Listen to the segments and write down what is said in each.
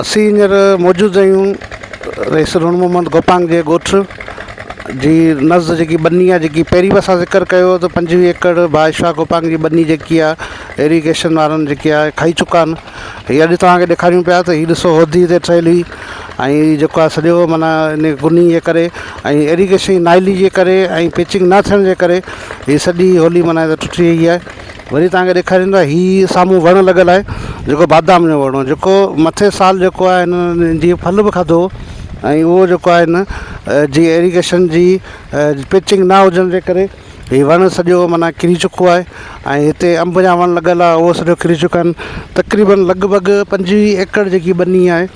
اسين هينئر موجود آهيون رئيس رڻ محمد گوپانگ جي ڳوٺ جي نزد جيڪي ٻني آهي جيڪي پهرين به اسان ذڪر ڪيو هو ته 25 ايڪڙ بادشاهه گوپانگ جي ٻني جيڪي آهي ايريگيشن وارن جيڪي آهي کائي چڪا آهن. هي اڄ توهان کي ڏيکاريون پيا ته هي ڏسو هودي هتي ٺهيل هئي ۽ جيڪو آهي سڄو معنيٰ ان گني جي ڪري ۽ ايريگيشن جي نااهلي جي ڪري ۽ پيچنگ نه ٿيڻ جي ڪري هي سڄي هولي معنيٰ هتي ٽٽي وئي آهي. وري توهان کي ڏيکاريون ٿا هي سامهون وڻ لڳل آهي جيڪو بادام جو وڻ هو جيڪو مٿي سال جيڪو آهي هن جي ڦل به کاڌو هو ۽ اهو جيڪو آهي هن جي ايريگيشن جي پيچنگ نه هجڻ جي ڪري هي وڻ سڄو معنيٰ ڪري چڪو آهي ۽ هتي انب جا وڻ لڳل آهي اهو سڄو ڪري چڪا آهن. تقريبن لڳ ڀڳ 25 ايڪڙ جيڪي ٻني آهي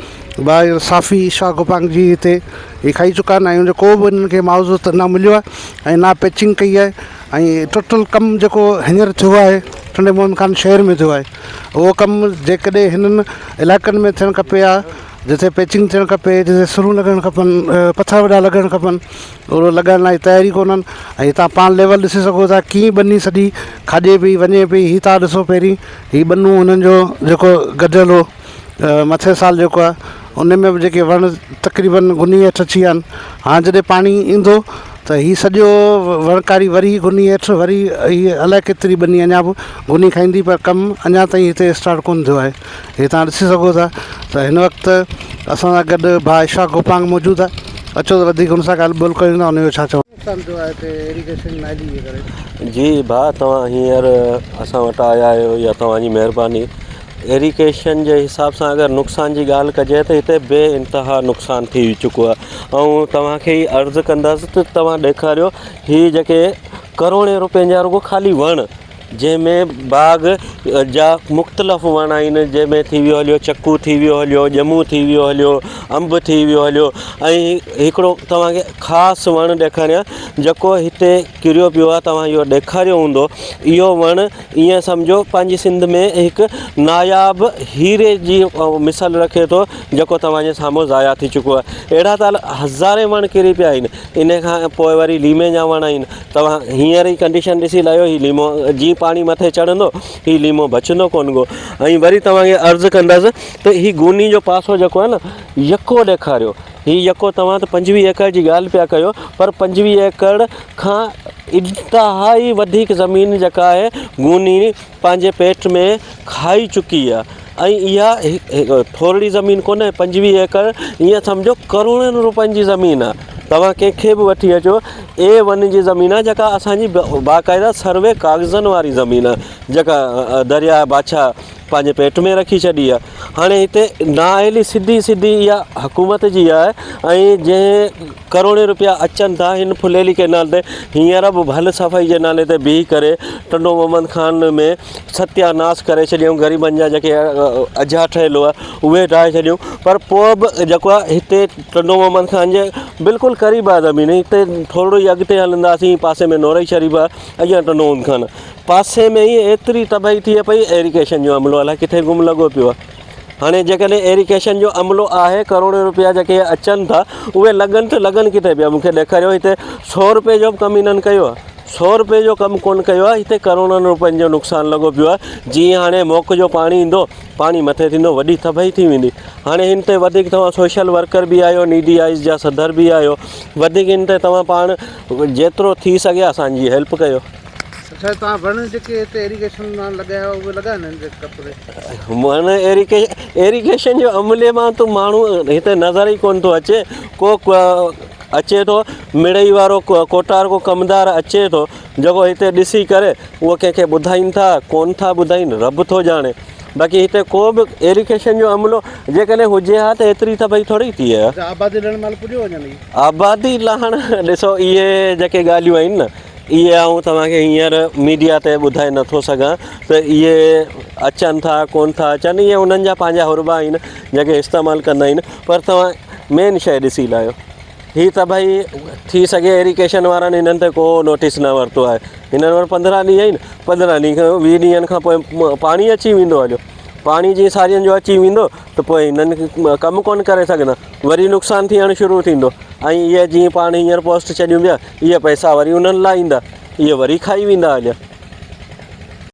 ٻاهر صافي شاهه گوپانگ جي هتي هي کائي چڪا آهن ۽ ان جو ڪو به انهن کي معاوضو ته نه مليو آهي ۽ نه پيچنگ ڪئي آهي ۽ ٽوٽل ڪم جيڪو هينئر ٿيو آهي ٽنڊي محمد خان شهر ۾ ٿيو آهي اهو ڪم جيڪڏهن هنن علائقن ۾ ٿيڻ کپي ها جتي پيچنگ ٿيڻ کپي جتي سرون لڳڻ کپن پٿر وڏا لڳڻ کپن اهڙو لڳائڻ لاء تيار ئي ڪونهن ۽ هتان پاڻ ليول ڏسي سگهو ٿا ڪيئن ٻني سڄي کاڄي پئي وڃي پئي هي تان ڏسو پهرين هي ٻنو هنن جو جيڪو گڏيل هو مٿي سال جيڪو آهي ان ۾ به جيڪي وڻ تقريبن گني هيٺ اچي ويا آهن هاڻ جڏهن پاڻي ايندو ته هي سڄو وڻڪاري وري گني هيٺ وري هي الائي ڪيتري ٻني اڃا به گني کائيندي پر ڪم اڃا تائين هتي اسٽارٽ ڪونه ٿيو آهي هي توهان ڏسي سگهو ٿا ته هن وقت اسان سان گڏ ڀاء اشفاق گوپانگ موجود آهي اچو ته وڌيڪ هن سان ڳالهه ٻولهه ڪريون ٿا ان جو ڇا چوڻ نقصان ٿيو آهي هتي ايريگيشن نالي جي ڪري. جي ڀاء توهان هينئر اسان وٽ آيا آهيو يا توهان جي مهرباني ايريگيشن جي حساب سان اگر نقصان جي ڳالهه ڪجي ته هتي بي انتها نقصان ٿي چڪو آهي ۽ توهان کي هي عرض ڪندس ته توهان ڏيکاريو هي جيڪي ڪروڙين روپين جا رڳو خالي وڻ جنهن ۾ باغ جا مختلف وڻ آهن جنهن ۾ ٿي ويو هليو چڪو ٿي ويو هليو ڄمون ٿي ويو هليو انب ٿي ويو هليو ۽ هڪڙو توهان کي خاص وڻ ڏيکاريان جيڪو هتي ڪريو پيو آهي توهان اهو ڏيکاريو هوندو اهو وڻ ائين سمجهو پنهنجي سنڌ ۾ هڪ ناياب هيري جي مثال رکي ٿو جيڪو توهان جي سامهون ضايع ٿي چڪو آهي اهڙا ته هزارين وڻ ڪري پيا آهن ان کان پوء وري ليمي جا وڻ آهن توهان هينئر ئي ڪنڊيشن ڏسي لاهيو هي ليمو جيئن پاڻي مٿي چڙهندو هي ليمو بچندو ڪونه ڪو ۽ وري توهان کي عرض ڪندس ته هي گوني جو پاسو جيڪو آهي نه يڪو ڏيکاريو هي يڪو توهان ته 25 ايڪڙ جي ڳالهه پيا ڪيو پر 25 ايڪڙ کان انتهائي وڌيڪ زمين جيڪا آهي گوني پنهنجي پيٽ ۾ کائي چڪي آهي ۽ اها ٿورڙي زمين ڪونهي 25 ايڪڙ ائين سمجهو ڪروڙن روپين جي زمين آهي توهان ڪنهن کي به وٺي اچو اي ون جي زمين آهي جيڪا اسانجي باقاعده سروي ڪاغذن واري زمين آهي جيڪا درياء بادشاهه پنهنجي پيٽ ۾ رکي ڇڏي آهي هاڻي هتي نااهلي سڌي سڌي اها حڪومت جي آهي ۽ جنهن ڪروڙين روپيا اچن ٿا هن ڦليلي ڪئنال تي هينئر به ڀل صفائي جي نالي تي بيهي ڪري ٽنڊو محمد خان ۾ ستيا ناس ڪري ڇڏيائون غريبن جا جيڪي اجها ٺهيل هئا اهي ڊاهي ڇڏيون پر پوء به جيڪو آهي هتي ٽنڊو محمد خان جي بلڪل قريب آهي زمين هتي ٿورڙو ئي اڳتي هلنداسين پاسي ۾ نورئي شريف آهي اڳيان ٽنڊو محمد خان پاسي ۾ ئي ايتري تباهي ٿئي پئي ايريگيشن جو عملو الائي ڪٿي گم لڳو پيو آهي هاڻي جيڪڏهن ايريگيشن جو عملو آهي ڪروڙين روپيا جيڪي اچن ٿا اهي لڳن ته لڳن ڪٿي پيا مونکي ڏيکاريو هتي سو روپئي جو به ڪم هنن ڪيو آهي سو روپئي جو ڪم ڪونه ڪيو آهي هتي ڪروڙن روپين جو نقصان لڳو پيو آهي جيئن هاڻي موڪ جو پاڻي ايندو پاڻي مٿي ٿيندو وڏي تباهي ٿي ويندي هاڻي هن تي وڌيڪ توهان سوشل ورڪر به آهيو نيڊي آئيز جا صدر به آهيو وڌيڪ هن تي توهان پاڻ جيترو ٿي سگهي اسانجي هيلپ ڪيو. اڇا توهان وڻ جيڪي هتي ايريگيشن مان لڳايا هئا اهي لڳا آهن ڪپڙي؟ وڻ ايريگيشن جو عملي مان ته ماڻهو هتي نظر ئي ڪونه ٿو اچي ڪو اچي ٿو مڙئي وارو ڪوٽار ڪو ڪمدار اچي ٿو جيڪو هتي ڏسي ڪري اهو ڪنهن کي ٻڌائين ٿا ڪونه ٿا ٻڌائين رب ٿو ڄاڻي باقي هتي ڪو به ايريگيشن جو عملو جيڪڏهن هجي ها ته ايتري تباهي ٿوري ٿئي ها. آبادي لهڻ مهل پڄيو وڃن هي. آبادي لهڻ ڏسو اهي جيڪي ڳالهيون آهن نه اهي آئون توهان کي هينئر ميڊيا تي ٻڌائي نٿو سگهان ته اهي اچن ٿا ڪون ٿا اچن اهي انهن جا پنهنجا حربا آهن جيڪي استعمال ڪندا آهن پر توهان مين شيء ڏسي لاهيو هي ته ڀئي ٿي سگهي ايريگيشن وارن هنن تي ڪو نوٽيس نه ورتو آهي هنن وٽ 15 ڏينهن آهن 15 ڏينهن کان 20 ڏينهن کان پوء پاڻي اچي ويندو هليو پاڻي جي سارين جو اچي ويندو ته پوء هنن ڪم ڪونه ڪري سگهندا وري نقصان ٿيڻ شروع ٿيندو ۽ اهي جيئن پاڻ هينئر پوسٽ ڇڏيون پيا اهي پئسا وري انهن لاء ايندا اهي وري کائي ويندا هليا.